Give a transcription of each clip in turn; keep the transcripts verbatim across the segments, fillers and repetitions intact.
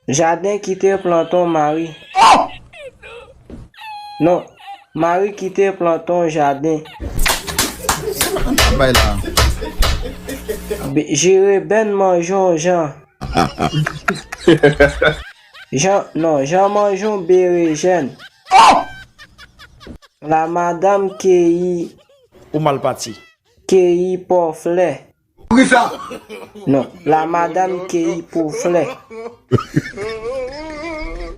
Jaden ki te planton Mari. Non, Mari ki te planton jaden. Bay la. Jereben manjon Jan. Jan, non, Jan manjon berejèn. La madanm keyi. Ou mal pati. Keyi pò flè. Poukisa? Non, la madanm keyi pò flè.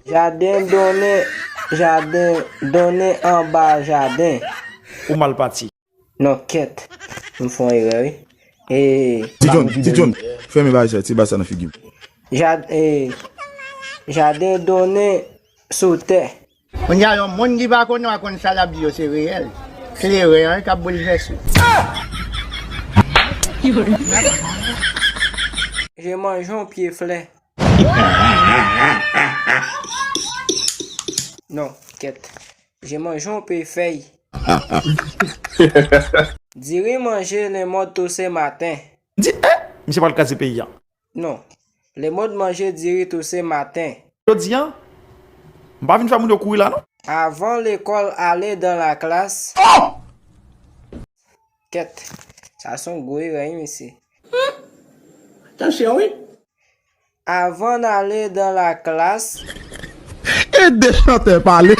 Jaden donnen, jaden donnen anba jaden. Ou mal pati. Non, kèt. M fè yon erè, wi. E. Ti John, Ti John, fèmen bagay sa, ti bagay sa nan figi m. Jad, e, jaden donnen sou tè. Kounye a, yon moun ki pa konnen w a konn sa l ap di yo se reyèl. Kleren an k ap boulvèse w. Je manje yon pye flè. Non, kèt. Je manje yon pye fèy. Diri manje lemòd touse maten. Di, eh, misye pral kraze peyi a. Non. Lemòd manje diri touse maten. Jodi a, m pa vin fè moun yo kouri la non. Avan lekòl ale dan laklas. Kèt. Sa se yon gwo erè, wi, mesye. Tansyon, wi. Avan n ale dan laklas. Ede chantè pale.